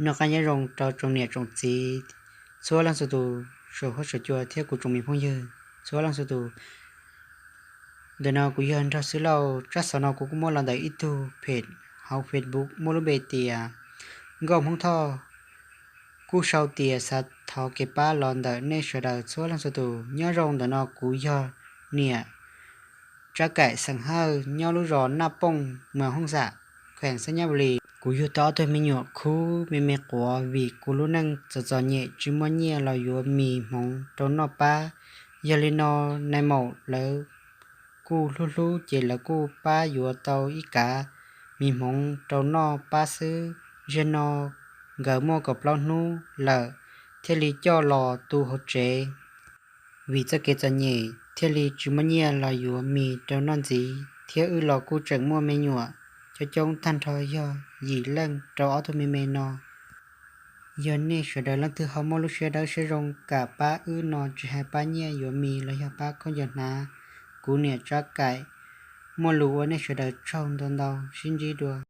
Noj qab nyob zoo rau tsoom niam tsoom txiv txhua leej txhua tus, saum huab saum cua thiab kuv tsoom me phooj ywg txhua leej txhua tus. Ntawm no kuv yog Nraug Xwb Lauj. Tsab xov no kuv kuj muab los ntawm ib tug phem hauv Facebook muaj lub npe tias Nkauj Hmoob Thoj. Kuj sau tias xav thov kev pab los ntawm nej sawv daws txhua leej txhua tus. Nyob zoo, ntawm no kuv yog niam Tsab Kaim xeem Hawj, nyob lub zos Naj Pooj, mas Hooj Xam, kheem Xab Nyab Lis. Kuv yug tau ob tug me nyuam khub me me quav vim kuv lub neej txom txom nyem tsis muaj nyiaj los yuav mis hmoov rau noj pab. Yog li no nais maum lawv kuj hlub hlub ces lawv kuj pab yuav tau ib kav mis hmoov rau noj pab xwb. Zaum no nkawd muaj kaum plaub hnub lawm thiaj li coj los tu hauv tsev. Vim txoj kev txom nyem thiaj li tsis muaj nyiaj los yuav mis rau noj ntxiv, thiab wb los kuj tseem muaj me nyuam coob coob tag nrho yog yim leej rau ob tug me me no. Yog nej sawv daws leej twg ho muaj lub siab dawb siab zoo kam pab wb no, tsis hais pab nyiaj yuav mis los yog pab khaub ncaws hnav, kuv niam Tsab Kaim muaj lus ua nej sawv daws tsaug ntau ntau, sib ntsib dua.